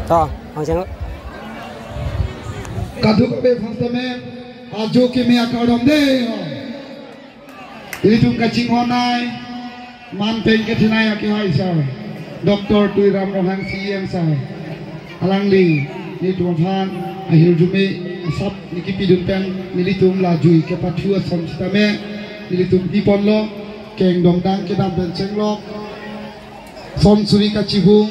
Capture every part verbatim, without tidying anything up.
To, ang sing. Kadokave aphan tame ajo keme akardom dei. Ilitum kachinghon ai, man pen kethenei akehai sir, Doctor Tuliram Ronghang C E M sir. Alangli nelitum aphan ahirjume asap niki pidun pen nelitum la jui kepathu ason sitame nelitum biponlo, kengdong dang kedam pen chenglok, son suri kachihung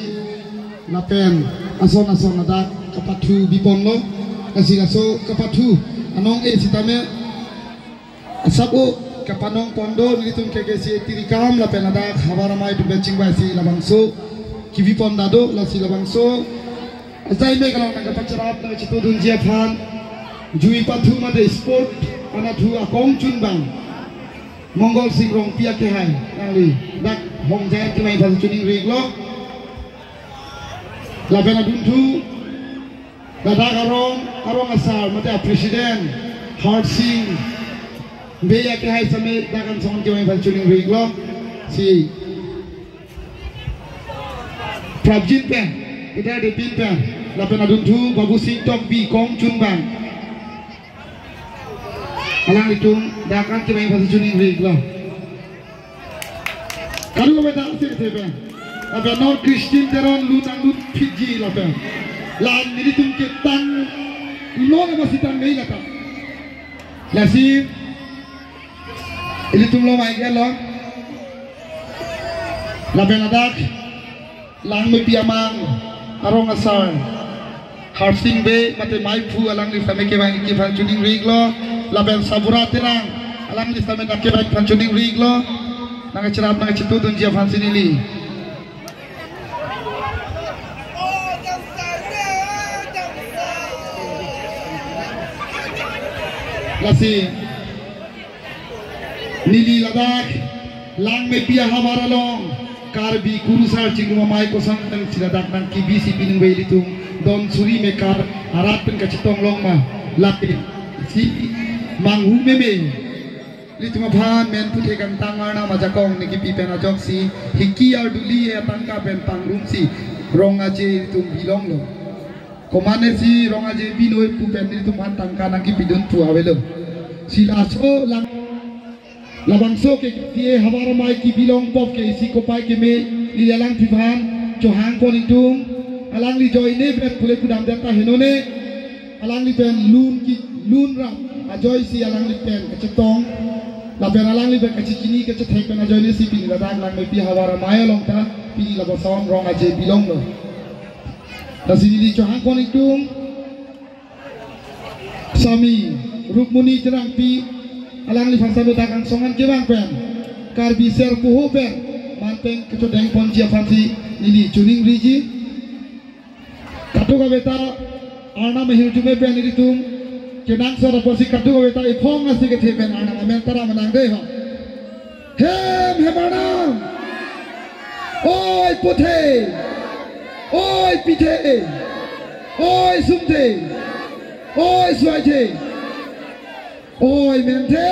lapen ason ason ladak kapathu biponlo. Lasi laso kapathu anong-e sitame asap-o kapanong pon do nelitum K K C A tirikam lapen ladak havar amei atum pen chingvaisi labangso kebi pon dado. Lasi labangso ajai me kalang nang kapacharap nang chitodunji aphan jui pathu mate sport anatthu akong chunbang Mongol Sing Rongpi akehai, alangli dak hongjai kemai aphan choningri-iklo. Lapen adunthu ladak arong, arong asar mate a president Harsing Bey akehai same dak angsong kemai aphan choningri-iklo. Si prapjin pen, kedar depin pen, lapen adunthu Babu Sing Tokbi kong chunbang, alanglitum dak an kemai aphan choningri-iklo. Kadokave ta asik the pen. Lapen non Christine Teron lun nanglut phitji lapen. La nelitum ketang non apa sitang nei lata. Lasi ilitum lo mai gelo. Lapen ladak Langmepi amang arong asar Harsing Bey mate maiphu alangli same kevang-ik aphan choningri-iklo, lapen Sabura Terang alangli same dak kevang-ik aphan choningri-iklo. Nang kacharap nang chitodunji aphan si neli. Lasi neli ladak Langmepi ahavar along Karbi kurusar chingrum amei kosonsi ladak nangkebisi piningve ilitum don suri mekar arat pen kachetong long ma, lake si manghu meme. Ilitum aphan men puthe kangtang Arnam ajakong niki pi pen ajoksi hiki arduli atangka pen pangrumsi rong aje ilitum bilonglo. Komane si rong aje binoi pu pen nelitum aphan tangka nangkepidun pu avelo. Si laso lang labangso ke K K C A havar amei kebilong pop ke isi kopai keme neli alangliphan chohang pon-ikdun, alangli ajoine pen pule pudam deta henone, alangli pen lun ke lun ram ajoisi alangli pen kachetong lapen alangli pen kachechini kachethek pen ajoine si pini ladak Langmepi havar amei along ta pini lapuson rong aje bilonglo. Lasi neli chohang pon-ikdun, Sami Rukmoni Terangpi, alangliphan sami dak angsong an kevang pen Karbi ser puho pen man pen kechodeng ponji aphansi neli choningriji. Kadokave ta Arnam ahirjume pen ilitum kenangsot apotsi kadokave ta iphong asi kethe pen Arnam amen tara manang dei ho. Hem hem Arnam. Oi puthe. Oi pithe. Oi sumthe. Oi suaithe. Oi menthe.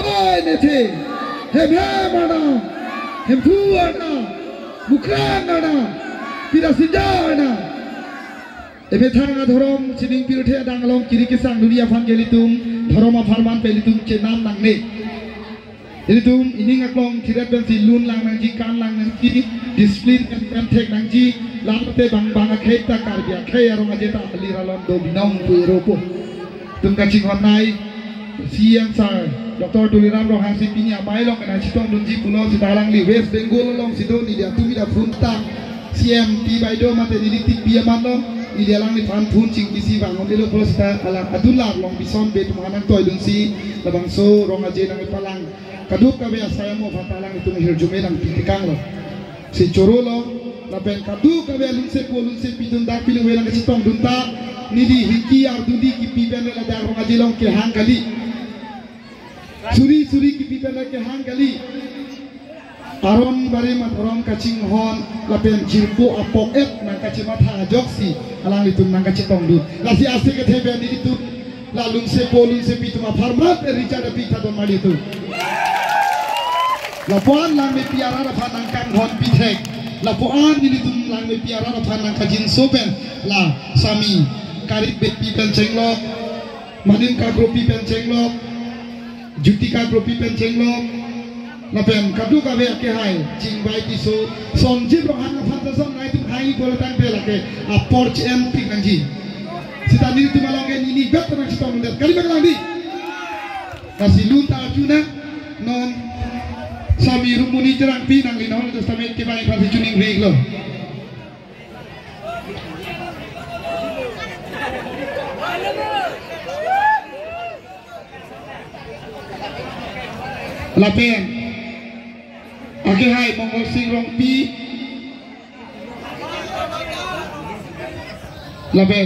Oi nethe. Hem hem Arnam. Hemphu Arnam. Mukrang Arnam. Pida sinja Arnam. Emethang adhorom sining pirthe adang along kiri kesang duni aphan ke ilitum dhorom apharman pen ilitum chenam nangne. Ilitum ining aklong thiret pensi lun lang nangji, kan lang nangji, discipline pen pen thek nangji, lamte bang bang akhei ta Karbi akhei arong aje ta alir alon do binong pu ero po. Tum kachinghon nei, C M sir, Doctor Tuliram Ronghang si pini amei along kena chetongdunji pulo sita alangli West Bengal alongsi do, neli atum ida phun ta C M T bai do mate neli tik bi aman lo, neli alangliphan phun chingkisi vang-un-elo pulo sita alang adular long bison be atum aphan nangtoidunsi labangso rong aje nangpalang. Kadokave asai amo aphan ta alanglitum ahirjume nangpi tekanglo. Si chorolo, lapen kadokave alunsepo alunsepi dun dak pini ave lang kachetongdun ta, neli hingki arduli kipi pen ladak rong aje along kehang kali. Suri suri kipi pen kehang kali. Aron barim aron kachinghon lapen jirpo apok-et nangkachematha ajoksi alanglitum nangkachetongdun. Lasi asik kethe pen nelitum la lunsepo lunsepi atum apharman pen Richard apik tha don mali atum. Lapuan Langmepi arat aphan nangkanghon pithek. Lapuan nelitum Langmepi arat aphan nangkajinso pen la Sami Karip Beypi pen chenglok, Manin Kak Ropi pen chenglok, Jyoti Kak Ropi pen chenglok, lapen kadokave akehai Chingbai Tisso, Sonjib Ronghang aphan ta son nangtum hai bola tangte lake apor ch-enpik nangji. Seta nelitum along ke nini bet nangchetongdet. Kali bang lang di. Lasi lun ta arjuna non Sami Rumoni Terangpi nangli non Testament kevang aphansi choningri iklo. Lapen akehai Mongol Sing Rongpi. Lapen